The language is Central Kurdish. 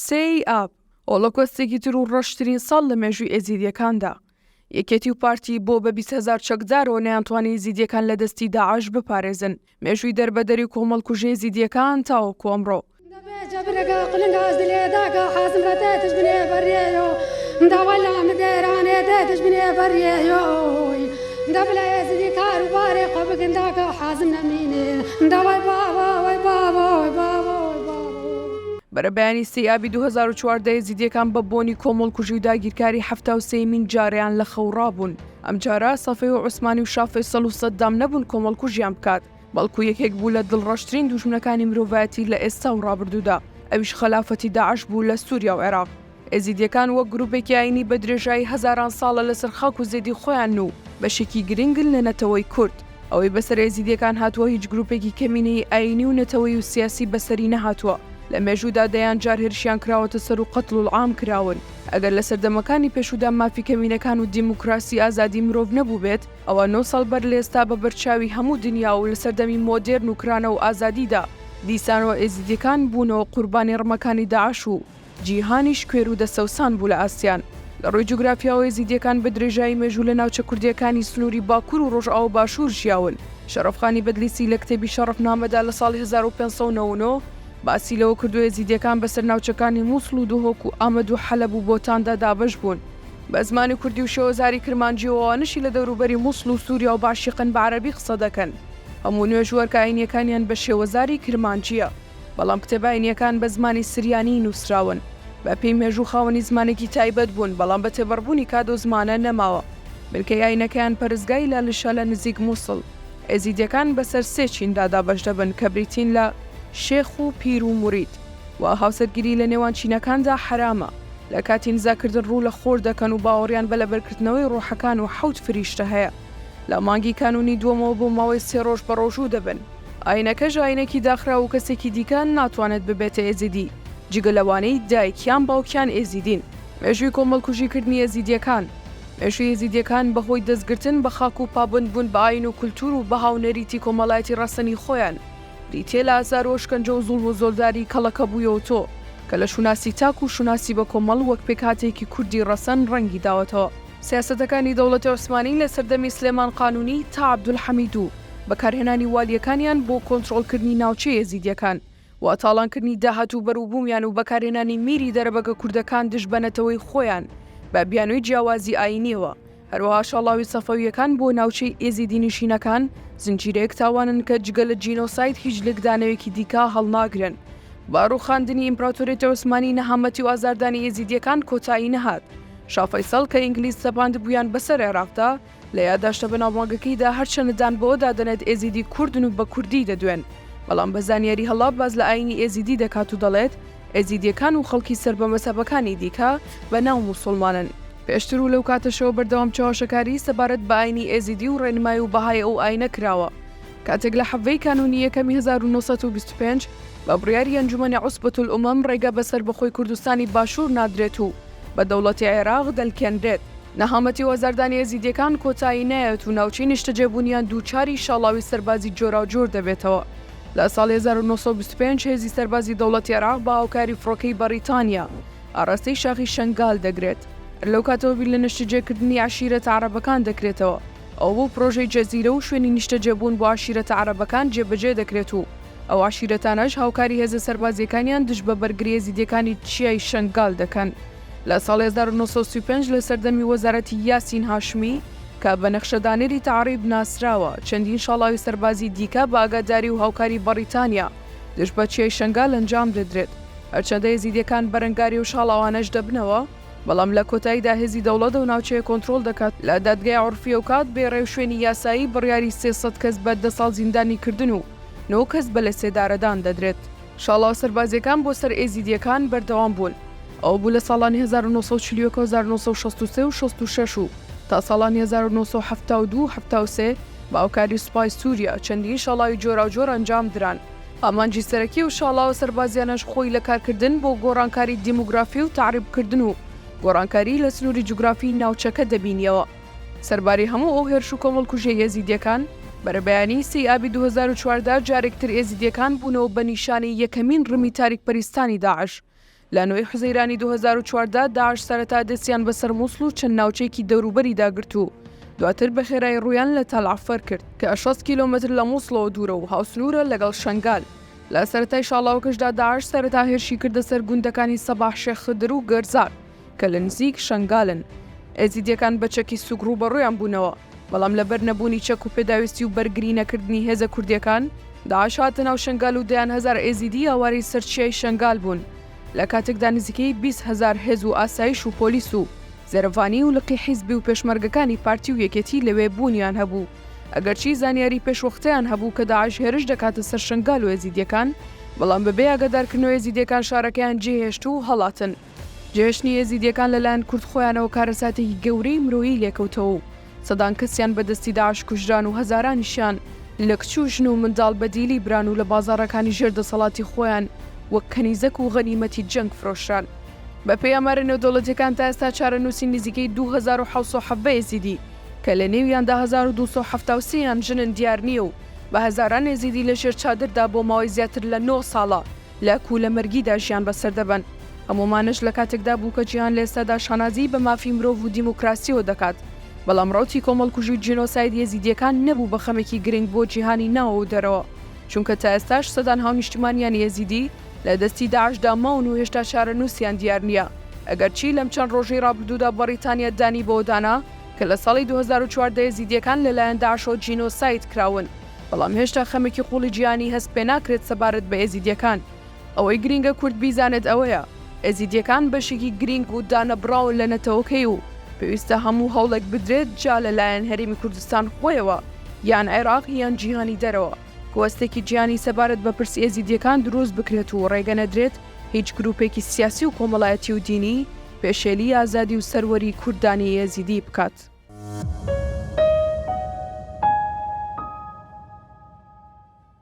سێی ئاب، هۆڵۆکۆستێکی تر و ڕەشترین ساڵ لە مێژووی ئێزیدییەکاندا. یەکێتی و پارتی بۆ بە 20 هەزار چەکدارەوە نەیانتوانی ئێزیدییەکان لە دەستی داعش بپارێزن. مێژووی دەربەدەری و کۆمەڵکوژی ئێزیدییەکان تاوەکو ئەمڕۆ. بەرەبەیانی سێی ئابی 2014 ئێزیدییەکان بە بۆنی کۆمەڵکوژی و داگیرکاری 73مین جارەیان لە خەو ڕابوون. ئەمجارە سەفەوی و عوسمانی و شا فەیسەڵ و سەدام نەبوون کۆمەڵکوژیان بکات، بەڵکو یەکێک بوو لە دڵڕەشترین دوژمنەکانی مرۆڤایەتی لە ئێستا و ڕابردوودا، ئەویش خەلافەتی داعش بوو لە سوریا و عێراق. ئێزیدییەکان وەک گروپێکی ئایینی بە درێژایی هەزاران ساڵە لەسەر خاک و زێدی خۆیانن و بەشێکی گرنگن لە نەتەوەی کورد. ئەوەی بەسەر ئێزیدییەکان هاتووە هیچ گروپێکی کەمینەیی ئایینی و نەتەوەیی و سیاسی بەسەری نەهاتووە. لە مێژوودا دەیان جار هێرشیان کراوەتە سەر و قەتڵولعام کراون. ئەگەر لە سەردەمەکانی پێشوودا مافی کەمینەکان و دیموکراسی ئازادی مرۆڤ نەبووبێت، ئەوا نۆ ساڵ بەر لەئێستا بە بەرچاوی هەموو دنیا و لە سەردەمی مۆدێرن و کرانە و ئازادیدا، دیسانەوە ئێزیدیەکان بوونەوە قوربانی ڕمەکانی داعش و جیهانیش کوێر و دەسەوسان بوو لە ئاستیان. لە ڕووی جوگرافیاوە ئێزیدیەکان بە درێژایی مێژوو لە ناوچە کوردیەکانی سنووری باکوور و ڕۆژئاوا و باشوور ژیاون. شەڕەفخانی بەدلیسی لە کتێبی شەڕەفنامەدا لە ساڵی 1599 باسی لەوە کردووە ئێزیدیەکان بەسەر ناوچەکانی موسڵ و دهۆک و ئامەد و حەلەب و بۆتاندا دابەش بوون. بە زمانی کوردی و شێوەزاری کرمانجی و ئەوانەشی لە دەوروبەری موسڵ و سوریا و بەعشیقەن بە عەرەبی قسە دەکەن. هەموو نوێژ و ئەرکە ئاینییەکانیان بە شێوەزاری کرمانجییە. بەڵام کتێبە ئاینییەکان بە زمانی سریانی نووسراون. بە پێی مێژوو خاوەنی زمانێکی تایبەت بوون، بەڵام بە تێپەڕبوونی کات ئەو زمانە نەماوە. بنکەی ئاینەکەیان پەرستگای لالشە لە نزیک موسڵ. ئێزیدییەکان بەسەر سێ چیندا دابەش دەبن کە بریتین لە، شێخ و پیر و مورید. و هاوسەرگیری لە نێوان چینەکاندا حەرامە. لە کاتی نزاکردن ڕوو لە خۆر دەکەن و باوەڕیان بە لەبەرکردنەوەی ڕۆحەکان و حەوت فریشتە هەیە. لە مانگی کانوونی دووەمەوە بۆ ماوەی سێ ڕۆژ بەڕۆژوو دەبن. ئاینەکەش ئاینێکی داخراو و کەسێکی دیکە ناتوانێت ببێتە ئێزیدی جگە لەوانەی دایک یان باوکیان ئێزیدین. مێژووی کۆمەڵکوژیکردنی ئێزیدییەکان مێژووی ئێزیدییەکان بەهۆی دەستگرتن بە خاک و پابەندبوون بە ئاین و کولتوور و بەها و نەریتی کۆمەڵایەتی ڕەسەنی خۆیان، بریتییە لە ئازار و ئەشکەنجە و زوڵم و زۆرداری کەڵەکەبوویەوە تۆ، کە لە شوناسی تاک و شوناسی بەکۆمەڵ وەک پێکهاتەیەکی کوردی ڕەسەن ڕەنگی داوەتەوە. سیاسەتەکانی دەوڵەتی عوسمانی لە سەردەمی سلێمان قانونی تا عەبدولحەمید و بەکارهێنانی والییەکانیان بۆ کۆنترۆڵکردنی ناوچەی ئێزیدییەکان و تاڵانکردنی داهات و بەروبوومیان و بەکارهێنانی میری دەرەبەگە کوردەکان دژ بە نەتەوەی خۆیان بە بیانووی جیاوازی ئایینییەوە هەروەها شاڵاوی سەفەوییەکان بۆ ناوچەی ئێزیدینشینەکان زنجیرەیەک تاوانن کە جگە لە جینۆساید هیچ لێکدانەوێکی دیکە هەڵناگرن. بە ڕووخاندنی ئیمپراتۆریەتی عوسمانی نەهامەتی و ئازاردانی ئێزیدییەکان کۆتایی نەهات. شا فەیسەڵ کە ئینگلیز سەپاندبوویان بەسەر عێراقدا، لە یاداشتە بەناوبانگەکەیدا هەرچەندە دان بەوەدا دەنێت ئێزیدی کوردن و بە کوردی دەدوێن، بەڵام بە زانیاری هەڵە باس لە ئایینی ئێزیدی دەکات و دەڵێت ئێزیدییەکان و خەڵکی سەر بە مەزهەبەکانی دیکە بە ناو موسوڵمانن. پێشتر و لەو کاتەشەوە بەردەوام چەواشەکاری سەبارەت بە ئایینی ئێزیدی و ڕێنمای و بەهای ئەو ئایینە کراوە. کاتێک لە حەڤدەی کانوونی یەکەمی 1925 بە بڕیاری ئەنجومەنی عوسبەتولئومەم ڕێگە بە سەربەخۆی کوردستانی باشوور نادرێت و بە دەوڵەتی عێراق دەلکێنرێت، نەهامەتی و ئازاردانی ئێزیدییەکان کۆتایی نایەت و ناوچەی نیشتەجێبوونیان دووچاری شاڵاوی سەربازی جۆراوجۆر دەبێتەوە. لە ساڵی 1925 هێزی سەربازی دەوڵەتی عێراق بە هاوکاری فڕۆکەی بەڕیتانیا ئاڕاستەی شاخی شەنگال دەگرێت. هەر لەو کاتەوە بیر لە نیشتەجێکردنی عەشیرەتە عەرەبەکان دەکرێتەوە. ئەوە بوو پڕۆژەی جەزیرە و شوێنی نیشتەجێبوون بۆ عەشیرەتە عەرەبەکان جێبەجێ دەکرێت و ئەو عەشیرەتانەش هاوکاری هێزە سەربازییەکانیان دژ بە بەرگری ئێزیدییەکانی چیای شەنگال دەکەن. لە ساڵی 1935 لە سەردەمی وەزارەتی یاسین هاشمی کە بە نەخشەدانەری تەعریب ناسراوە، چەندین شاڵاوی سەربازی دیکە بە ئاگاداری و هاوکاری بەڕیتانیا دژ بە چیای شەنگال ئەنجام دەدرێت. هەرچەندە ئێزیدییەکان بەرەنگاری ئەو شاڵاوانەش دەبنەوە، بەڵام لە کۆتاییدا هێزی دەوڵەت ئەو ناوچەیە کۆنترۆڵ دەکات. لە دادگای عورفی ئەوکات بێ ڕێوشوێنی یاسایی بڕیاری 300 کەس بە دە ساڵ زیندانیکردن و نۆ کەس بە لەسێدارەدان دەدرێت. شاڵاوە سەربازییەکان بۆ سەر ئێزیدییەکان بەردەوام بوون. ئەوە بوو لە ساڵانی 1941 و 1963 و 66 و تا ساڵانی 1972 و 73 بە هاوکاری سوپای سووریا چەندین شاڵاوی جۆراوجۆر ئەنجام دران. ئامانجی سەرەکی ئەو شاڵاوە سەربازییانەش خۆی لە کارکردن بۆ گۆڕانکاری دیموگرافی و تەعریبکردن و گۆڕانکاری لە سنووری جوگرافیی ناوچەکە دەبینییەوە. سەرباری هەموو ئەو هێرش و کۆمەڵکوژییەی ئێزیدییەکان، بەرەبەیانیی سێی ئابی 2014 جارێک تر ئێزیدییەکان بوونەوە بە نیشانەی یەکەمین ڕمی تاریکپەریستانی داعش. لە نۆی حوزەیرانی 2014 داعش سەرەتا دەستیان بەسەر موسڵ و چەند ناوچەیەکی دەوروبەریدا گرت و دواتر بە خێرایی ڕوویان لە تەلعەفەر کرد کە 60 کیلۆمەتر لە موسڵەوە دوورە و هاوسنوورە لەگەڵ شەنگال. لە سەرەتای شاڵاوەکەشدا داعش سەرەتا هێرشی کردە سەر گوندەکانی سەباح شێخ خدر و گەرزار کە لە نزیک شەنگالن. ئێزیدییەکان بە چەکی سووک ڕووبەڕوویان بوونەوە، بەڵام لەبەر نەبوونی چەک و پێداویستی و بەرگری نەکردنی هێزە کوردییەکان، داعش هاتە ناو شەنگال و دەیان هەزار ئێزیدی ئاوارەی سەر چیای شەنگال بوون، لە کاتێکدا نزیکەی 20 هەزار هێز و ئاسایش و پۆلیس و زێرەڤانی و لقی حیزبی و پێشمەرگەکانی پارتی و یەکێتی لەوێ بوونیان هەبوو. ئەگەرچی زانیاری پێشوەختەیان هەبوو کە داعش هێرش دەکاتە سەر شەنگال و ئێزیدییەکان، بەڵام بەبێ ئاگادارکردنەوە ئێزیدییەکان شارەکەیان جێهێشت و هەڵاتن. جێهێشتنی ئێزیدییەکان لەلایەن کورد خۆیانەوە کارەساتێکی گەورەی مرۆیی لێکەوتەوە و سەدان کەسیان بە دەستی داعش کوژران و هەزارانیشیان لە کچ و ژن و منداڵ بە دیلی بران و لە بازاڕەکانی ژێر دەسەڵاتی خۆیان وەک کەنیزەک و غەنیمەتی جەنگ فرۆشران. بەپێی ئامارە نێودەوڵەتییەکان تا ئێستا چارەنووسی نزیکەی 2717 ئێزیدی کە لە نێویاندا 1273 یان ژنن دیار نییە و بە هەزاران ئێزیدی لە ژێر چادردا بۆ ماوەی زیاتر لە نۆ ساڵە لە کولەمەرگیدا ژیان بەسەر دەبەن. هەموو ئەمانەش لە کاتێکدا بوو کە جیهان لە ئێستادا شانازیی بە مافی مرۆڤ و دیموکراسییەوە دەکات، بەڵام ڕەوتی کۆمەڵکوژی و جینۆساید ئێزیدییەکان نەبوو بە خەمێکی گرنگ بۆ جیهانی ناوەوە و دەرەوە، چونکە تا ئێستاش سەدان هاونیشتمانیانی ئێزیدی لە دەستی داعشدا ماون و هێشتا چارەنووسیان دیار نییە، ئەگەرچی لەم چەند ڕۆژەی ڕابردوودا بەڕیتانیا دانی بەوەدانا کە لە ساڵی 2014 ئێزیدییەکان لەلایەن داعشەوە جینۆساید کراون، بەڵام هێشتا خەمێکی قوڵی جیهانی هەست پێناکرێت سەبارەت بە ئێزیدییەکان. ئەوەی گرینگە کورد بیزانێت ئەوەیە، ئێزیدییەکان بەشێکی گرینگ و دانەبڕاون لە نەتەوەکەی و پێویستە هەموو هەوڵێک بدرێت جا لە لایەن هەرێمی کوردستان خۆیەوە یان عێراق یان جیهانی دەرەوە کۆستێکی جیهانی سەبارەت بە پرسی ئێزیدییەکان دروست بکرێت و ڕێگە نەدرێت هیچ گروپێکی سیاسی و کۆمەڵایەتی و دینی پێشێلی ئازادی و سەروەری کوردانی ئێزیدی بکات.